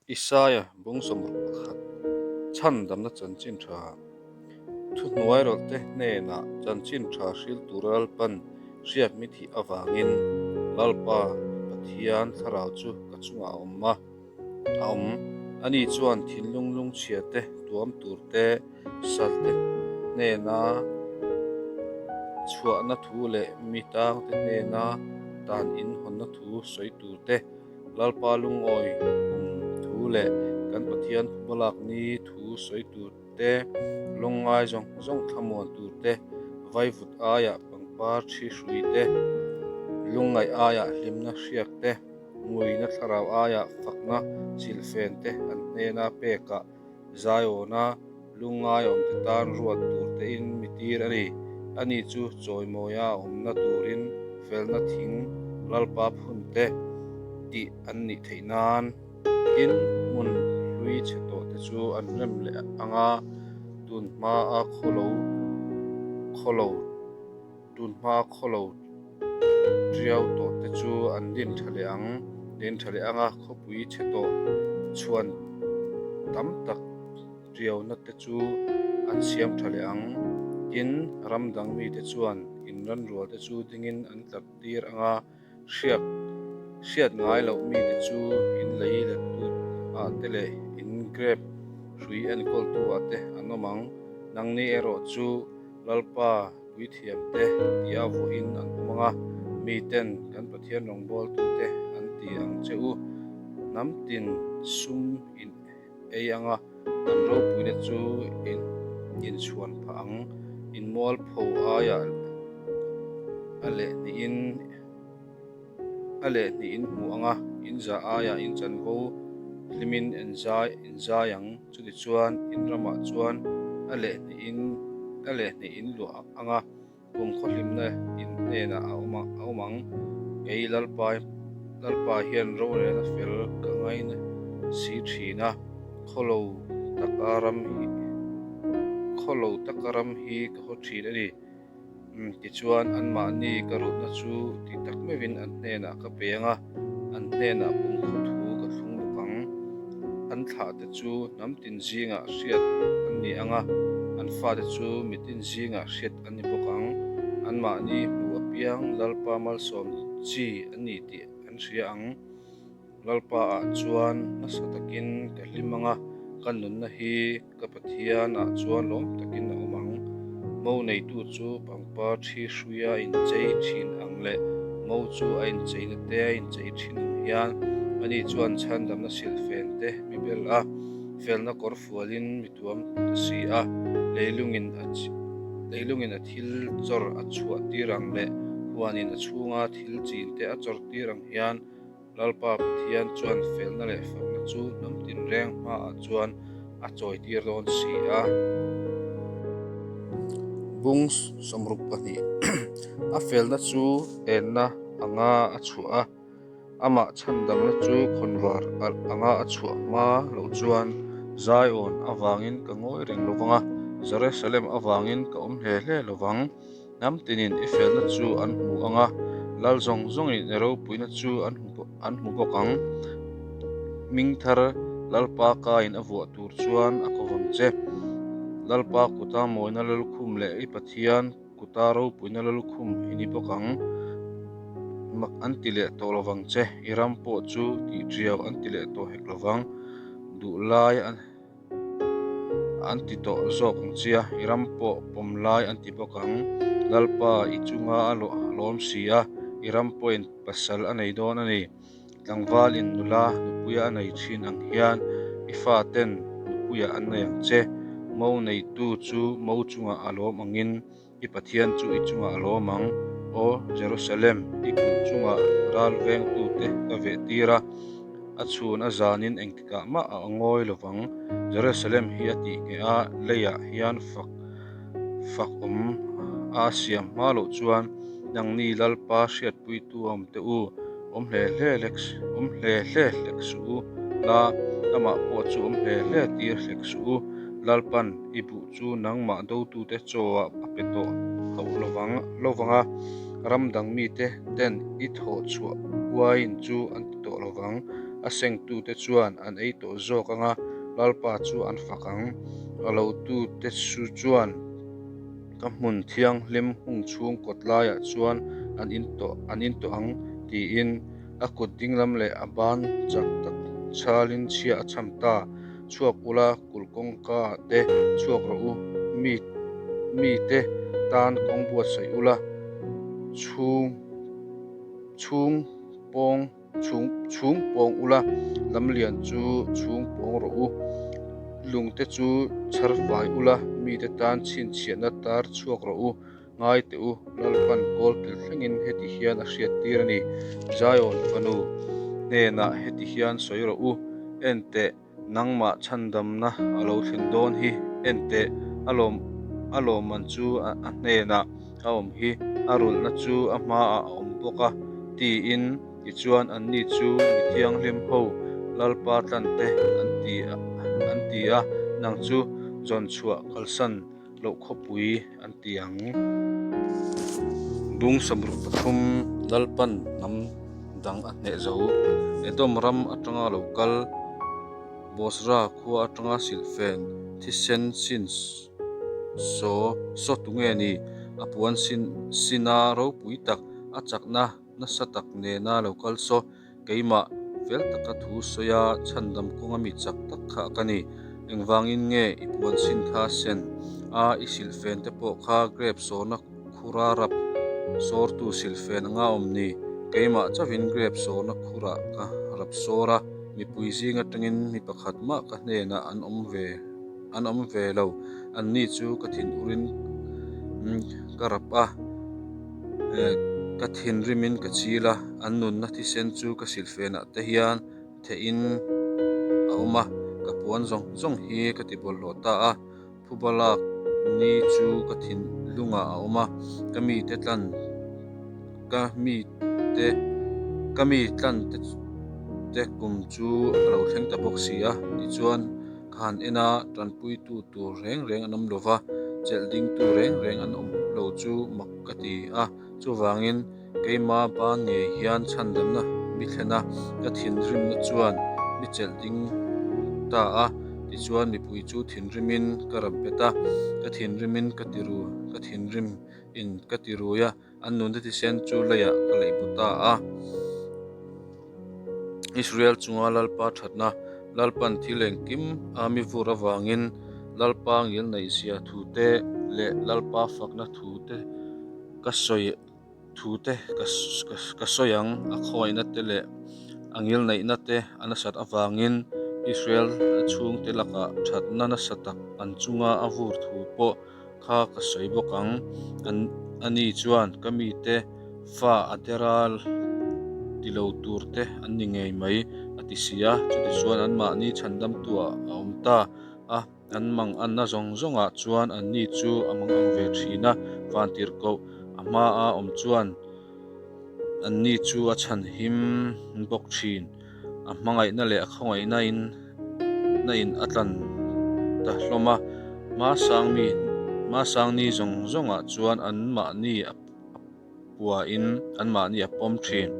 Isaia bung 61 chhandamna chanchin tha thuhnuai rawlhte hnenah chanchin tha hril tura Lalpan hriak mi thih avangin Lalpa Pathian thlarau chu ka chungah a awm a, a awm. Ani chuan thinlung lungchhia te tuam tur te, salte hnena chhuahna thu leh mi tangte hnena tan inhawnna thu sawi tur te, Lalpa lungawi kum thu leh kan Pathian phubalak ni thu sawi tur te, lawngngai zawng zawng thlamuan tur te, vaivut aiah pangpar thi hrui te, lungngaih aiah hlimna hriak te, nguina thlarau aiah fakna silhfen te an hnena pekah Zaiawna lungngai awmte tan ruat tur tein mi tir a ni. Ani chu chawimawia a awmna turin felna thing Lalpa phun te tih an nih theih nan. Tin, hmun hlui chhe tawh te chu an rem leh ang a, tun hma a khawlo khawlo. Tun hma khawlo tiau tawh te chu an din tha leh ang, din tha leh ang a, khawpui chhe tawh chhuan tam tak tiauna te chu an siam tha leh ang. Tin, ram dang mite chuan inranrual te chu dingin an tlar tir ang a, hriak hriat ngai loh mite chu in lei let tu ah te leh in grep hrui enkawl tu ah te an awm ang. Nangni erawh chu Lalpa puithiamte tia vuahin an awm ang a, miten kan Pathian rawngbawltute an ti ang che u. Hnam tin sum in ei ang a, an ropuina chu in inchhuan phah ang. In mualpho aiah a leh hnihin A leh hnih in hmu ang a, in zah aiah in chanvo hlimin in zai in zai ang. Chutichuan in ramah chuan a leh hnih in a leh hnih in luah ang a, kum khawhlimna in hnenah a awm a awm ang. Kei Lalpa Lalpa hian rorelna fel ka ngaina si thin a, khawlo taka ram hi khawlo taka ram hi ka haw thin a ni. Tichuan, anmahni ka rutna chu ti tak meuhin an hnenah ka pe ang a, an hnenah kumkhaw thu ka thlung bawk ang. An thlahte chu hnam tin zingah hriat an ni ang a, an fate chu mitin zingah hriat an ni bawk ang. Anmahni hmu apiang Lalpa malsawm chi a ni tih an hria ang. Lalpa ah chuan nasa takin ka hlim ang a, ka nunna hi ka Pathian ah chuan lawm takin a awm ang. Mo neitu chu pangpar thi hruia a inchei thin ang leh mo chu a incheina te a inchei thin ang hian ani chuan chhandamna silhfen te mi bel a, felna kawr fualin mi tuam ta si a, leilungin a leilungin a thil chawr a chhuah tir ang leh huanin a chhunga thil chin te a chawr tir ang hian Lalpa Pathian chuan felna leh fakna chu hnam tinreng hmaah chuan a chawitir dawn si a. Bung 72 A felna chu enna anga a chhuah a, amah chhandamna chu khawnvar alh anga a chhuah hma loh chuan Zion avangin ka ngawi reng lo vang a, Jerusalem avangin ka awm hle hle lo vang. Hnam tinin i felna chu an hmu ang a, lal zawng zawngin i ropuina chu an an hmu bawk ang. Hming thar Lalpa kaiin a vuah tur chuan a ko vang che. Lalpa kuta mawina lalkhum leh i Pathian kuta ropuina lalkhum i ni bawk ang. Mak an ti leh tawh lo vang che, i ram pawh chu tihṭiau an ti leh tawh hek lo vang. Duhlai a. An ti tawh zawk ang chia, i ram pawh pawm lai an ti bawk ang. Lalpa i chunga a lawm si a, i ram pawhin pasal a nei dawn a ni. Tlangvalin nula nupuia a nei thin ang hian i faten nupuia an nei ang che. Mo neitu chu mo chungah a lawm angin I Pathian chu i chungah a lawm ang, Aw Jerusalem, i kulh chungah ral vengtute ka veh tir a, a chhun a zanin engtikah mah a ngawi lo vang. Jerusalem hi a tih ngheh a, leiah hian fak fak awm a siam hma loh chuan nangni Lalpa hriatpuitu a awm teh u, awm hle hle hlek awm hle hle hlek suh u la, amah pawh chu awm hle hle tir hlek suh u, Lalpan I buh chu nangmah dotute chaw-ah a pe tawh hauh lovang lovang a, ram dang mite ten i thawh chhuah uaiin chu an ti tawh lovang. A sengtute chuan an ei tawh zawk ang a, Lalpa chu an fak ang. A lotute chuan ka hmun thianghlim hung chhung kawt laiah chuan an in tawh an in tawh ang, tiin a kut dinglam leh a ban chak tak chhalin chhia a chham ta. Chhuak ula, kulh kawngka te chhuak rawh u, mi mite tan kawng buatsaih ula, chhung chhung pawng chhung chhung pawng ula, lamlian chu chhung pawng rawh u, lungte chu chhar fai ula, mite tan chhinchhiahna tar chhuak rawh u, ngai teh u, Lalpan kawl kil thlengin heti hian a hriat tir a ni, Zion fanu hnenah heti hian sawi rawh u, en teh. Nangmah chhandamna a lo thlen dawn hi en teh, a lawm a lawmman chu a hnenah a awm hi, a rulhna chu a hmaah a awm bawk a, tiin tichuan anni chu mi thianghlim ho Lalpa tlante an ti an ti a, nang chu zawn chhuah kalsan loh khawpui an ti ang. Bung 73 Lalpan hnam dang a hneh zo. Edom ram atanga lo kal, Bozra khua atanga silhfen thisen sin saw saw tu nge ni? A puan sin sina ropui tak, a chakna nasa tak nena lo kal saw. Keimah fel taka thu sawi a chhandam kawnga mi chak tak kha ka ni. Engvangin nge i puan sin kha sen a, i silhfen te pawh kha grep sawrna khura rap sawrtu silhfen anga awm ni? Keimah chauhin grep sawrna khurah ka rap sawr a, mipui zing atangin mi pakhat mah ka hnenah an awm ve an awm ve lo. Anni chu ka thinur in ka rap a. Ka thinrimin ka chil a, an nunna thisen chu ka silhfenah te hian theihin a awm a, ka puan zawng zawng hi ka ti bawlhhlawh ta a, phuba lak ni chu ka thinlungah a awm a, ka mite tlan ka mite ka mi tlan te te kum chu a lo thleng ta bawk si a, tichuan ka han en a, tanpuitu tur reng reng an awm lo va, chelh dingtu reng reng an awm lo chu mak ka ti a, chuvangin keima ban ngei hian chhandamna mi thlen a, ka thinrimna chuan mi chelh ding ta a, tichuan mipui chu thinrimin ka rap bet a, ka thinrimin ka ti ru, ka thinrim in ka ti rui a. An nunte thisen chu leiah ka leih bu ta a. Israel chunga Lalpa thatna, Lalpan thil engkim a mi vur avangin Lalpa ngilneihzia thute leh Lalpa fakna thute ka sawi thute ka sawi ang, a khawngaihna te leh a ngilneihna te a nasat avangin Israel chhungte lakah thatna nasa tak an chunga a vur thu pawh kha ka sawi bawk ang. An ani chuan ka mite fa a dera ti lo tur te an ni ngei mai a ti si a. Chutichuan anmahni chhandamtu ah a awm ta a, an mang anna zawng zawngah chuan anni chu a mang ang ve thin a, vantirhkoh a hmaa awm chuan anni chu a chhanhim bawk thin. A hmangaihna leh a khawngaihna in na in a tlan ta hlawm a, hmasang mi hmasang ni zawng zawngah chuan an mahni a puain an mahni a pawm thin.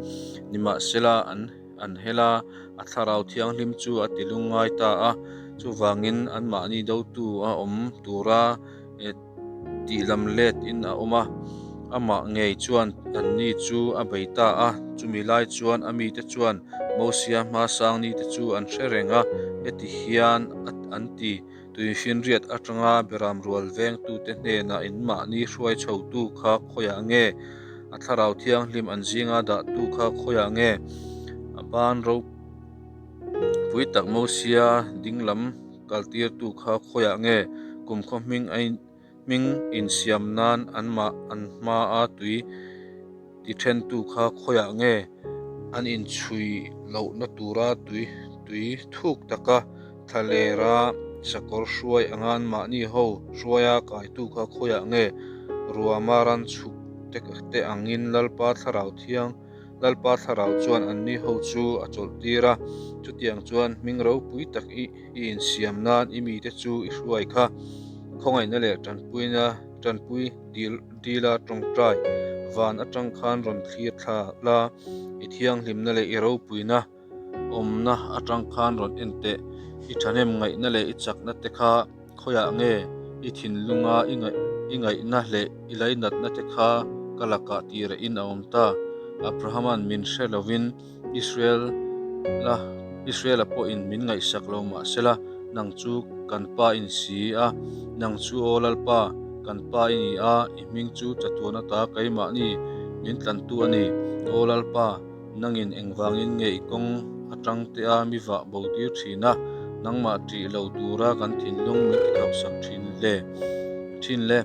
Nimahsela an an hel a, a thlarau thianghlim chu a ti lungngai ta a, chuvangin an mahni dotu a awm tura tih lam let in a awm a, amah ngei chuan anni chu a bei ta a, chumi lai chuan a mite chuan Mosia hmasang ni te chu an hre reng a, heti hian an ti, Tuifinriat atanga beram rual vengtute hnenah inmahni hruai chhotu kha khawiah nge? A thlarau thianghlim an zinga dahtu kha khawiah nge? A ban ropui tak Mosia dinglam Kaltirtu kha khawiah nge kumkhaw hming a hming insiam nan an mah an hmaa tui tithentu kha khawiah nge an inchhui lohna tura tui tui thuk taka thlalera sakawr hruai anga an mahni ho hruaia kaitu kha khawiah nge ruama ran chhuk te angin Lalpa thlarau thiang Lalpa thlarau chuan anni ho chu a chawlhtir a, chutiang chuan hming ropui tak i i insiam nan i mite chu i hruai kha. Khawngaihna leh tanpuina tanpui dil dila tawngtai van atang khan rawn thlir thla la, i thianghlimna leh i ropuina. awmna atang khan rawn en teh. I thahnem ngaihna leh i chakna te kha khawiah nge i thinlunga i ngaihna leh i lainatna te kha ka lakah tih rehin a awm ta. Abrahama'n min hre lovin Israel-a Israel-a pawhin min ngaihsak lo mah sela, nang chu kan Pa i ni si a, nang chu Aw Lalpa, kan Pa i ni a, i hming chu chatuan ata keimahni min tlantu a ni. Aw Lalpa, nangin engvangin nge i kawng atang te a mi vah bo tir thin a, nangmah ṭih lo tura kan thinlung min tikhauhsak thin le thin le,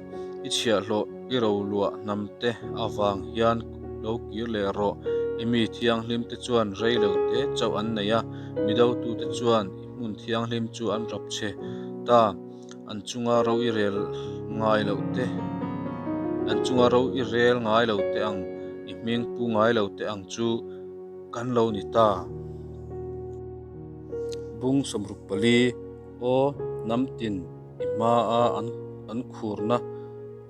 i chhiahhlawh i roluah hnam te avang hian lo kir leh rawh. I mi thianghlim te chuan rei lo te chauh an nei a, mi dotute chuan i hmun thianghlim chu an rap che ta. An chunga ro i rel ngai loh te, an chunga ro i rel ngai lo te ang, i hming pu ngai lo te ang chu kan lo ni ta. Bung 24, Aw hnamtin i hmaa an khurna.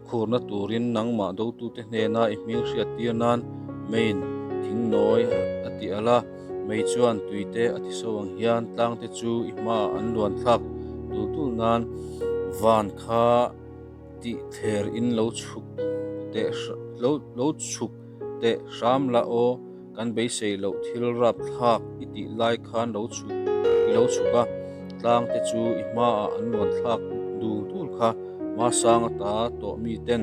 Khurna turin nangmah dotute hnena i hming hriat tir nan meiin thing nawi a ti alh a, mei chuan tuite a ti so ang hian tlangte chu i hmaah an luan thlak tul tul nan van kha tih thler in lo chhuk teh lo chhuk teh hram la aw, kan beisei loh thil rap thlak i tih lai khan lo chhuk i lo chhuk a, tlangte chu i hmaah an luan thlak dul dul kha hmasang ata tawh miten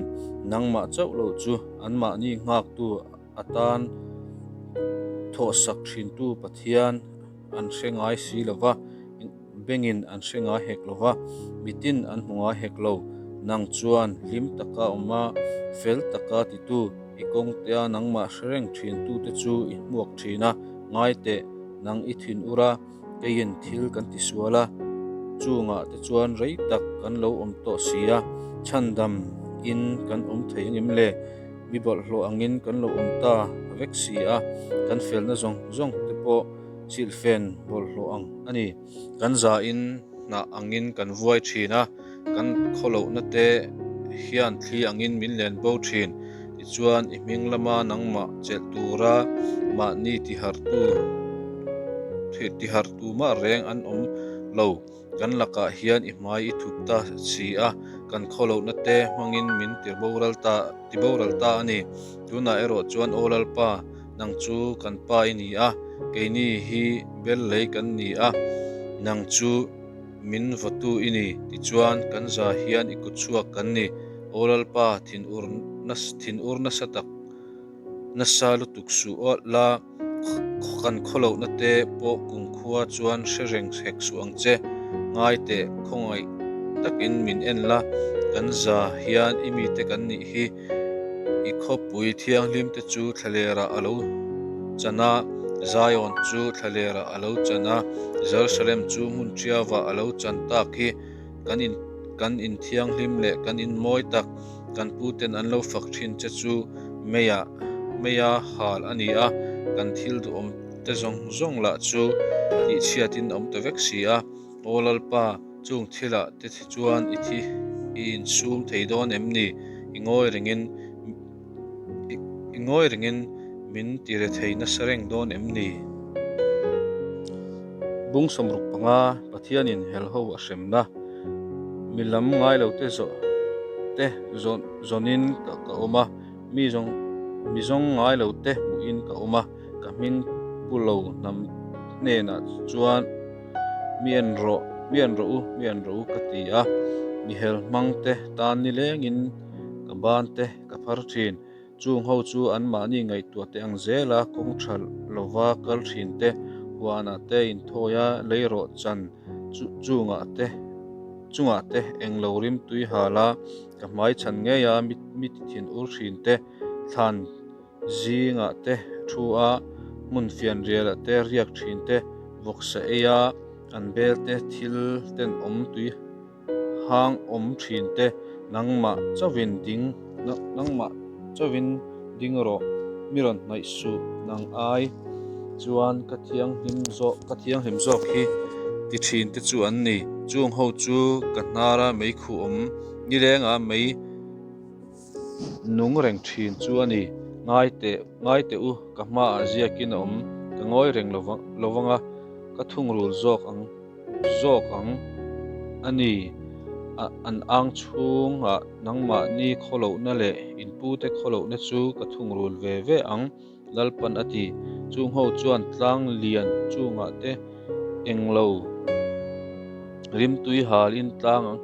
nangmah chauh loh chu anmahni nghaktu atan thawhsak thintu Pathian an hre ngai si lo va, bengin an hre ngai hek lo va, mitin an hmu ngai hek lo. Nang chuan hlim taka awm a, fel taka titu, i kawngtea nangmah hre reng thintute chu i hmuak thin a, ngai teh, nang i thin ur a, keiin thil kan ti sual a, chungah te chuan rei tak kan lo awm tawh si a, chhandam in kan awm thei angem le? Mi bawlhhlawh angin kan lo awm ta vek si a, kan felna zawng zawng te pawh silhfen bawlhhlawh ang a ni. Kan zain hnah angin kan vuai thin a, kan khawlohna te hian thli angin min len bo thin. Tichuan, i hming lama nangmah chelh tura mahni tihartu tihartu mah reng an awm lo. Kan lakah hian i hmai i thup ta si a, kan khawlohna te hmangin min tiboral ta tiboral ta a ni. Tunah erawh chuan Aw Lalpa, nang chu kan Pa i ni a, keini hi bel lei kan ni a, nang chu min vawtu i ni. Tichuan, kan za hian i kutchhuak kan ni. Aw Lalpa, thinur thinur nasa tak nasa lutuk suh la. Kan khawlohna te pawh kumkhua chuan hre reng hek suh ang che. Ngai teh khawngaih takin min en la, kan za hian i mite kan nih hi. I khawpui thianghlim te chu thlalerah a lo chan a, Zion chu thlalerah a lo chan a, Jerusalem chu hmun ṭiavah a lo chan tak hi. Kan in kan inthianghlim leh kan inmawi tak. Kan puten an lo fak thin che chu meiah meia hal a ni a, kan thil duhawm te zawng zawng lah chu tihchhiatin a awm ta vek si a. Aw Lalpa, chung thilah te chuan i thi i insum thei dawn em ni? I ngawi rengin i ngawi rengin min tire thei nasa reng dawn em ni? Bung 65 Pathianin helho a hremna mi lam ngai lo te zawh te zawnin ka awm a, mi zawng mi zawng ngai lo te hmuhin ka awm a, ka hming pu lo hnam hnenah chuan mi en rawh mi en rawh u mi en rawh u ka ti a, mi hel hmang te tan nilengin ka ban te ka phar thin. Chung ho chu anmahni ngaihtuah teh ang zela kawng tha lova kal thin te, huanah te inthawi a, leirawh chan chungah te chungah te englo rim tui hal a, ka hmai chhan ngei a mi ti thin ur thin te, thlan zingah te thu a, hmun fianrialah te riak thin te, vawksa ei a, an bel te thil tenawm tui Hang awm thin te nangmah chauhin ding nangmah chauhin ding rawh, mi rawn hnaih suh nang ai chuan ka thianghlim zawk ka thianghlim zawk hi ti thin te chu an ni. Chung ho chu ka hnara mei khuh awm nilengah mei nung reng thin chu a ni. Ngai teh ngai teh u ka hmaah ziakin a awm ka ngawi reng lovang a. Ka thungrul zawk ang zawk ang a ni. An ang chhungah nangmahni khawlohna leh in pute khawlohna chu ka thungrul ve ve ang, Lalpan a ti. Chungho chuan tlang lian chungah te englo rimtui halin tlang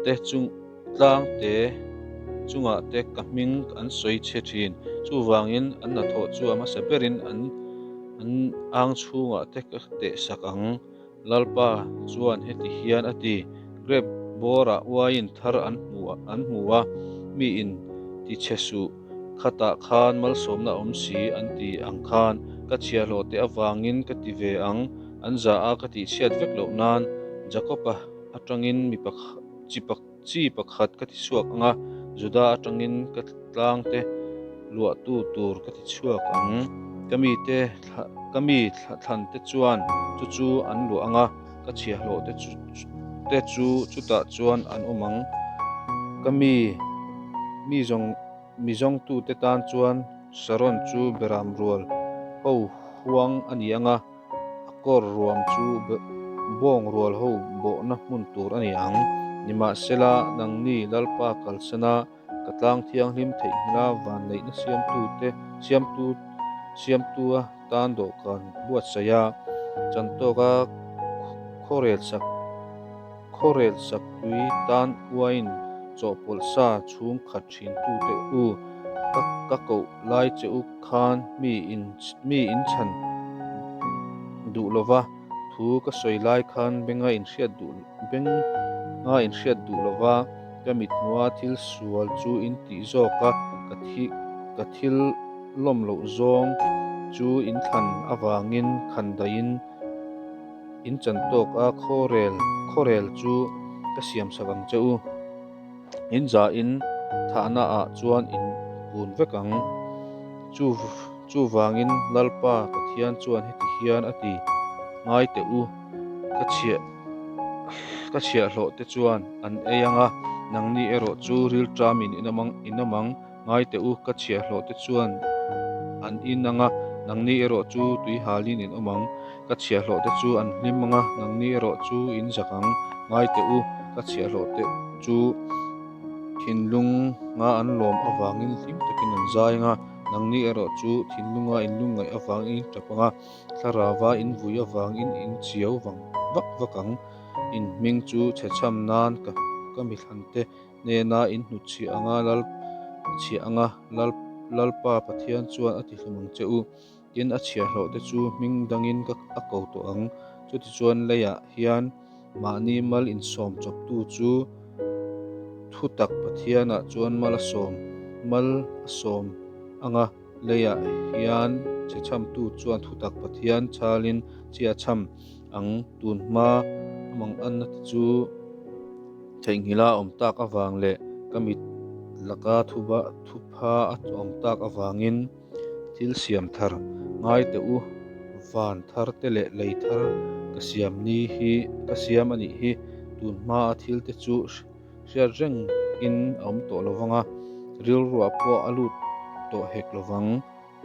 te chung tlang te chungah te ka hming an sawi chhe thin. Chuvangin an hnathawh chu a hmasa berin an an ang chhungah te ka tehsak ang. Lalpa chuan heti hian a ti, Grep bawrah uaiin thar an hmu an hmu a, mi in ti chhe suh, khatah khan malsawmna a awm si an ti ang khan ka chhiahhlawh te avangin ka ti ve ang, an za a ka tihchhiat vek loh nan Jakob-a atangin mi chi chi pakhat ka ti chhuak ang a, Juda atangin ka tlangte luahtu tur ka ti chhuak ang. Ka mite ka mi thlante chuan chu chu an luah ang a, ka chhiahhlawh te chu te chu chutah chuan an awm ang. Ka mi mi zawng mi zawngtute tan chuan Saron chu beram rual ho huang a ni ang a, A kawr ruam chu bawng rual ho bawhna hmun tur a ni ang. Nimahsela, nangni Lalpa kalsana ka tlang thianghlim theihnghilha vanneihna siamtute siamtu siamtua tan dawhkan buatsaih a, chantawka khawrelsak khawrelsak tui tan uain chawhpawlh sa chhung khat thintute u ka ka koh lai che u khan mi in mi in chhan duh lova thu ka sawi lai khan benga in hriat duh benga in hriat duh lova ka mithmuha thil sual chu in tih zawk a ka thi ka thil lawm loh zawng chu in thlan avangin khan daihin in chan tawk a khawrel khawrel chu ka siam sak ang che u. In zahin thahna ah chuan in kun vek ang. Chu chuvangin Lalpa Pathian chuan heti hian a ti, Ngai teh u, ka chhiah ka chhiahhlawh te chuan an ei ang a, nangni erawh chu rilṭamin in awm ang in awm ang. Ngai teh u, ka chhiahhlawh te chuan an in ang a, nangni erawh chu tui halin in awm ang. Ka chhiahhlawh te chu an hlim ang a, nangni erawh chu in zak ang. Ngai teh u, ka chhiahhlawh te chu thinlunga an lawm avangin hlim takin an zai ang a, nangni erawh chu thinlunga in lungngaih avangin in tap ang a, thlarauva in vui avangin in chiau vang vak vak ang. In hming chu chhechham nan ka ka mithlante hnena in hnutchhiah anga lal chhiah anga lal Lalpa Pathian chuan a tihlum ang che u. Tin, a chhiahhlawh te chu hming dangin ka a ko tawh ang. Chutichuan leiah hian mahni mal insawm chawptu chu thutak Pathianah chuan mal a sawm mal a sawm anga leiah hian chhechhamtu chuan thutak Pathian chalin chi a chham ang. Tunhma a manganna te chu. Theihnghilh a awm tak avang leh ka mit laka thuba thupha a awm tak avangin thil siam thar ngai teh u, van thar te leh lei thar ka siam ni hi ka siam a nih hi, tun hma a thil te chu hriat reng in a awm tawh lo vang a, rilruah pawh a lut tawh hek lo vang.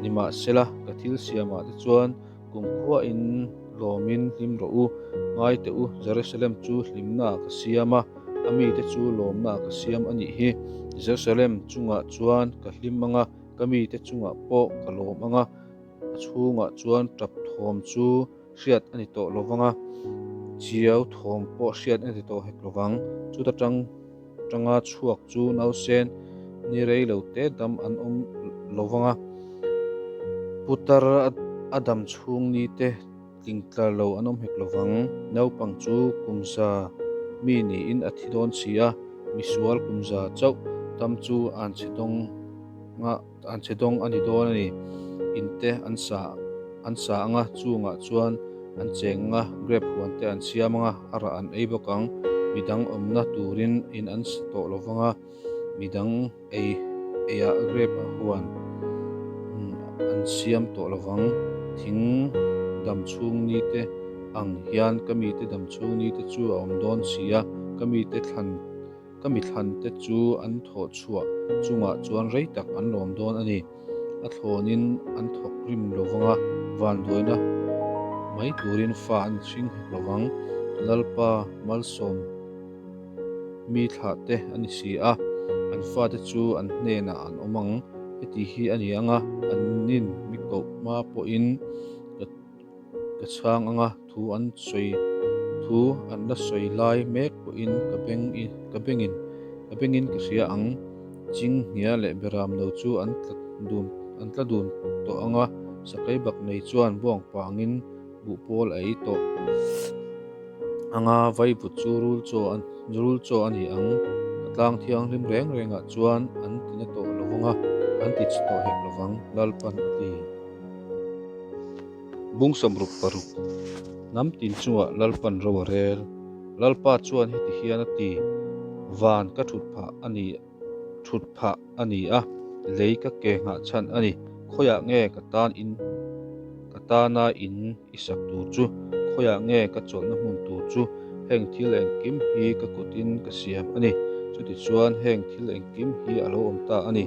Nimahsela, ka thil siamah te chuan kumkhuain lawmin hlim rawh u. Ngai teh u, Jerusalem chu hlimnaah ka siam a, a mite chu lawmnaah ka siam a nih hi. Jerusalem chungah chuan ka hlim ang a, ka mite chungah pawh ka lawm ang a, a chhungah chuan tap thawm chu hriat a ni tawh lo vang a, chiau thawm pawh hriat a ni tawh hek lo vang. Chuta tang tanga chhuak chu nausen ni rei lo te dam an awm lo vang a, putar a dam chhung ni te tling tlar lo an awm hek lo vang. Naupang chu kum za mi niin a thi dawn si a, misual kum za chauh tam chu an chhe dawng a. An chhe dawng a ni dawn a ni. In te an sa an sa ang a, chungah chuan an cheng ang a, grape huan te an siam ang a, a rah an ei bawk ang. Midang awmna turin in an sa tawh lo vang a, midang ei eiah grape huan an siam tawh lo vang. Thing dam chhung ni te ang hian ka mite dam chhung ni te chu a awm dawn si a, ka mite thlan Ka mithlante chu an thawh chhuah chungah chuan rei tak an lawm dawn a ni. A thlawnin an thawk rim lo vang a, vanduaina mai turin fa an hring hek lo vang. Lalpa malsawm mi thlah te a ni si a, an fate chu an hnenah an awm ang. Heti hi a ni ang a, an nin mi koh hma pawhin ka ka chhang ang a, thu an sawi thu an la sawi lai mek pawhin ka beng ka bengin ka bengin ka hria ang. Chinghnia leh beram lo chu an tla dun an tla dun tawh ang a, sakei bak nei chuan buangpa angin buh pawl a ei tawh ang a, vaivut chu rul chaw a rul chaw a ni ang. Ka tlang thianghlim reng rengah chuan an ti na tawh lo vang a, an ti chhe tawh hek lo vang, Lalpan a ti. Bung 66, Hnam tin chungah Lalpan ro a rel. Lalpa chuan heti hian a ti, Van ka thut phah a ni thut phah a ni a, lei ka ke nghah chhan a ni. Khawiah nge ka tan in ka tana in i sak tur chu? Khawiah nge ka chawlhna hmun tur chu? Heng thil engkim hi ka kutin ka siam a ni. Chutichuan heng thil engkim hi a lo awm ta a ni,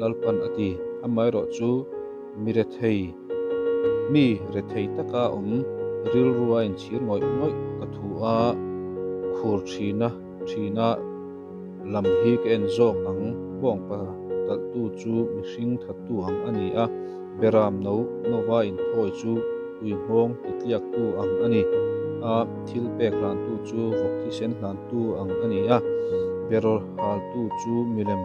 Lalpan a ti. Amaherawhchu chu mi rethei, mi rethei taka awm rilrua inchhir ngawih ngawih ka thu a, khur thina thina lam hi ka en zawk ang. Bawngpa talhtu chu mihring thattu ang a ni a, beram no nova inthawi chu ui nghawng titliaktu ang a ni a, thil pek hlantu chu vawk thisen hlantu ang a ni a, beraw haltu chu milem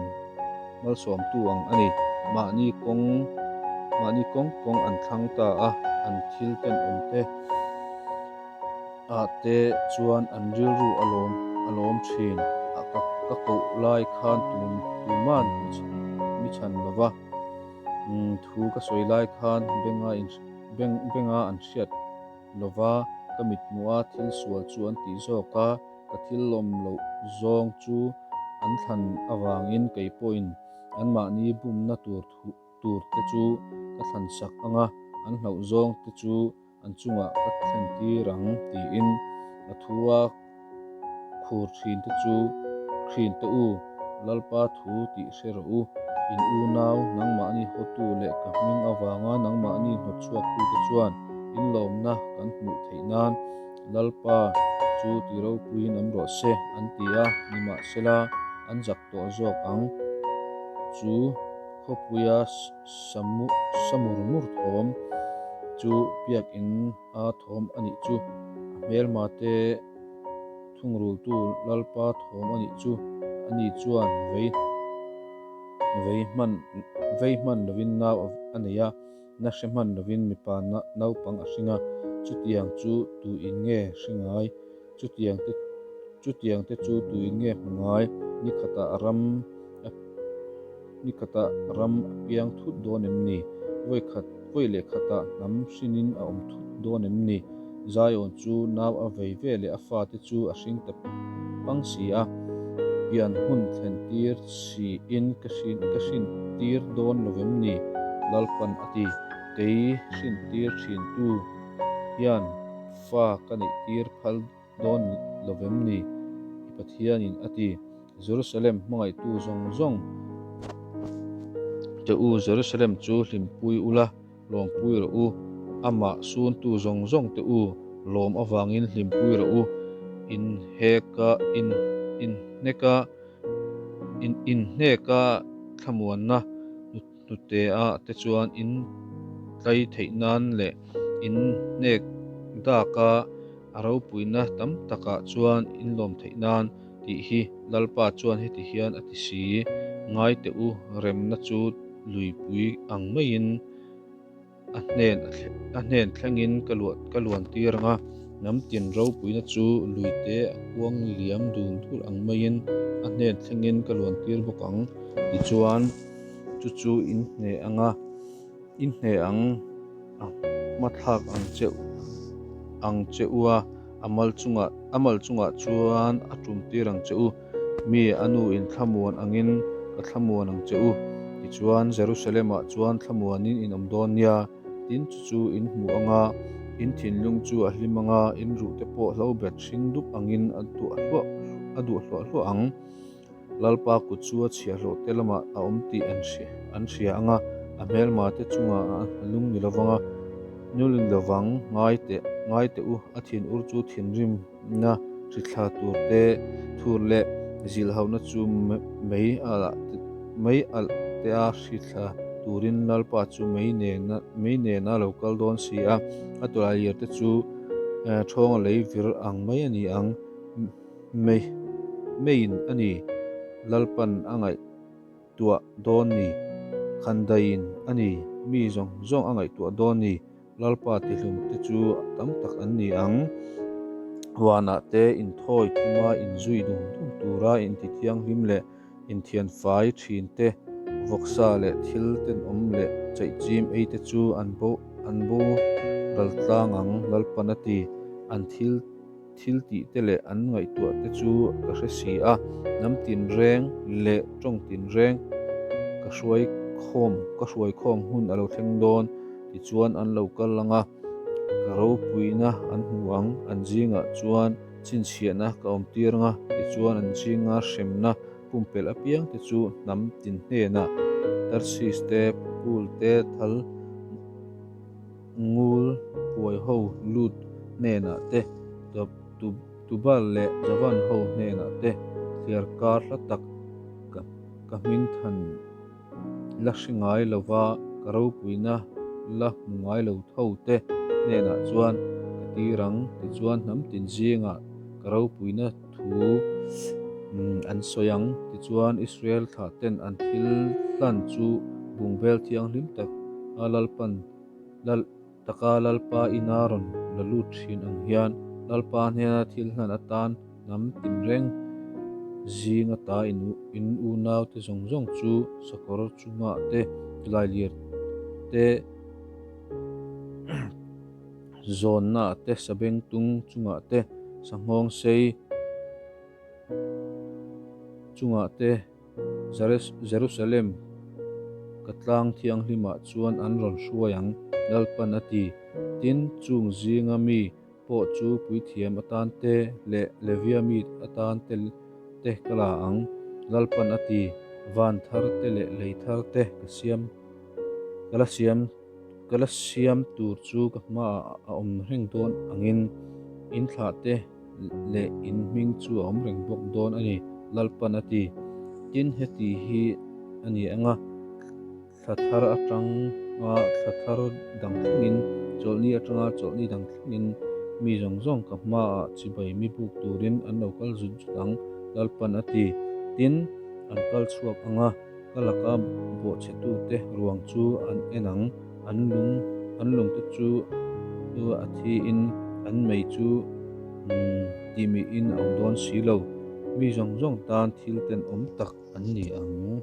malsawmtu ang a ni. Mahni kawng mahni kawng kawng an thlang ta a, an thil tenawm te ah te chuan an rilru a lawm a lawm thin a, ka ka koh lai khan tum tuman mi chhan lo va, thu ka sawi lai khan benga in beng benga an hriat lo va, ka mithmuh a thil sual chu an tih zawk a, ka thil lawm loh zawng chu an thlan avangin kei pawhin anmahni bumna tur tur te chu ka thlan sak ang a, an hlauh zawng te chu an chungah ka thlen tir ang tiin a thu a khur thin te chu hrin te u, Lalpa thu tih hre rawh u, in unau nangmahni hawtu leh ka hming avanga nangmahni hnawtchhuaktute chuan in lawmna kan hmuh theih nan Lalpa chu ti ropuiin awm rawh se an ti a, nimahsela an zak tawh zawk ang chu khawpuia sa mur mur thawm chu biakin a thawm a nih chu, a hmelma te thungrultu Lalpa thawm a nih chu, ani chuan vei vei hman vei hman lovin nau a nei a, na hre hman lovin mipa naupang a hring a, chutiang chu tuin nge hre ngai? Chutiang te chutiang te chu tuin nge hmu ngai? Ni khatah ram a ni khatah ram a piang thut dawn em ni? Vawi khat vawi leh khatah hnam hrinin a awm thut dawn em ni? Zion chu nau a vei ve leh a fate chu a hring ta pang si a, pian hun thlen tir siin ka hrin ka hrin tir dawn lo vem ni? Lalpan a ti. Kei hrin tir thin tu hian fa ka neih tir phal dawn lo vem ni? I Pathianin a ti. Jerusalem hmangaihtu zawng zawng che u, Jerusalem chu hlimpui ula, lawmpui rawh u. Amah suntu zawng zawng te u, lawm avangin hlimpui rawh u. Inheka in inhneka in inhneka thlamuanna hnutea te chuan in tlai theih nan leh in hnek daka a ropuina tam takah chuan in lawm theih nan tih hi Lalpa chuan heti hian a ti si, Ngai teh u, remna chu luipui ang maiin a hnen a hnen thlengin ka luah ka luan tir ang a, hnam tin ropuina chu luite a kuang liam dul dul ang maiin a hnen thlengin ka luan tir bawk ang. Tichuan, chu chu in hneh ang a, in hneh ang a hmathlak ang che ang che u a, a mal chungah a mal chungah chuan a tum tir ang che u. Mi a nu in thlamuan angin ka thlamuan ang che u. Tichuan, Jerusalem-ah chuan thlamuanin in awm dawn nia, tin chu chu in hmu ang a, in thinlung chu a hlim ang a, in ruhte pawh hlobet hring dup angin a duah hluah a duah hluah hluah ang. Lalpa kut chu a chhiahhlawh te lamah a awm tih an hria an hria ang a, a hmelma te chungah a lung ni lovang a, nul ni lovang ngai teh. Ngai teh u, a thinur chu thinrimna hrithla tur te, thur leh zilhhauna chu mei alh te a hrithla turin Lalpa chu mei nena lo kal dawn si a, a tawlailir te chu ṭhawnga lei vir ang mai a ni ang. Meiin a ni, Lalpan a ngaih. Tuah dawn ni. Khandaiin a ni, mi zawng zawng a ngaihtuah dawn ni. Lalpa tihlum te chu tam tak an ni ang. Huanah te inthawi thuma inzui dum dum tura intithianghlim leh inthianfai thin te, vawksa leh thil tenawm leh chaihchim ei te chu an bo an boral tlang ang, Lalpan a ti. An thil. Thil tih te leh an ngaihtuah te chu ka hre si a, hnam tinreng leh tawng tinreng ka hruai khawm ka hruai khawm hun a lo thleng dawn tichuan an lo kal ang a, ka ropuina an hmu ang, an zingah chuan chhinchhiahna ka awm tir ang a, tichuan an zinga hremna pumpelh apiang te chu hnam tin hnenah Tarsis te, Pul te, Thal. Ngul puai ho lut hnenah te, Tubal leh Javan ho hnenah te thliar kar hla tak ka hming than la hre ngai lova ka ropuina la hmu ngai lo tho te hnenah chuan ka tir ang. Tichuan hnam tin zingah ka ropuina thu an sawi ang. Tichuan Israel thlah ten an thil hlan chu bungbel thianghlim tak a Lalpan Lal taka Lalpa ina rawn la lut thin ang hian Lalpa hnena thil hlan atan hnam tinreng zing ata in unau te zawng zawng chu sakawr chungah te lailir te zawnna te sabengtung chungah te sanghawng sei chungah te Jerusalem ka tlang thianghlimah chuan an rawn hruai ang, Lalpan a ti. Tin, chung zinga mi pawh chu puithiam atan te leh Levia mi atan te te ka la ang, Lalpan a ti. Van thar te leh lei thar te ka siam, ka la siam. Ka la siam tur chu ka hmaah a awm reng dawn angin in thlah te leh in hming chu a awm reng bawk dawn a ni, Lalpan a ti. Tin, heti hi a ni ang a, thla thar atanga thla thar dang thlengin, chawlhni atanga chawlhni dang thlengin mi zawng zawng ka hmaah chibai mi buk turin an lo kal zut zut ang, Lalpan a ti. Tin, an kal chhuak ang a. Ka laka bawhchhetute ruang chu an en ang, an lung an lungte chu a thiin an mei chu tihmihin a awm dawn si lo. Mi zawng zawng tan thil tenawm tak an ni ang.